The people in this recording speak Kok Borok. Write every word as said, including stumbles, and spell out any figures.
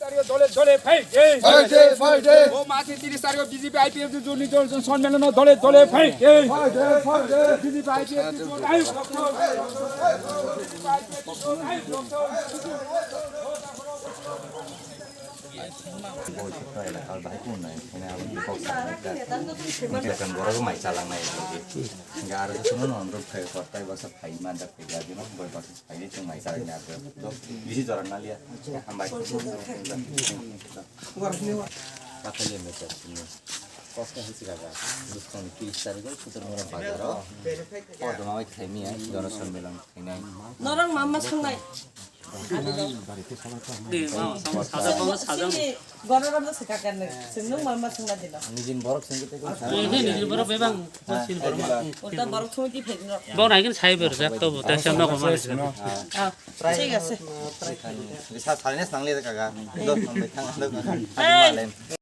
তারিখে দলে দলে ফাইট, এই। ফাইট, এই, ফাইট, এই। ও মাসে তিরিশ তারিখে বিজেপি আইপিএফ জুনি জনসন সম্মেলন দলে দলে ফাইট, এই। ফাইট, এই, ফাইট, এই। বিজেপি আইপিএফ জুনি আয়ুক রক্ত। Ang borok mai chalang nai. Gar sa suno non rok khai kor tai basa phai man da phai ga dino boi basa phai ni chung mai chalang ni ag. Bisi joran na liya. Hambai. Patali me chak sini. Koska hisi ga ga. Buskang tiris tarik ko sutar mura bazar o. O dama mai khai mi ai jono sambilang khai nai. Norok mama sangnai. Sajak sajak. Sini gororam no sika kan ne. Sini mama sangna dino. Nijin borok sengke te ko. Ini nijin borok bebang. Uta borok thung di phedin rok. Bo naikin sai ber jak to bo ta sam na ko ma. Ah, thik ase. Sa sari ne sang le ka ga. Do thang thang do. Hey.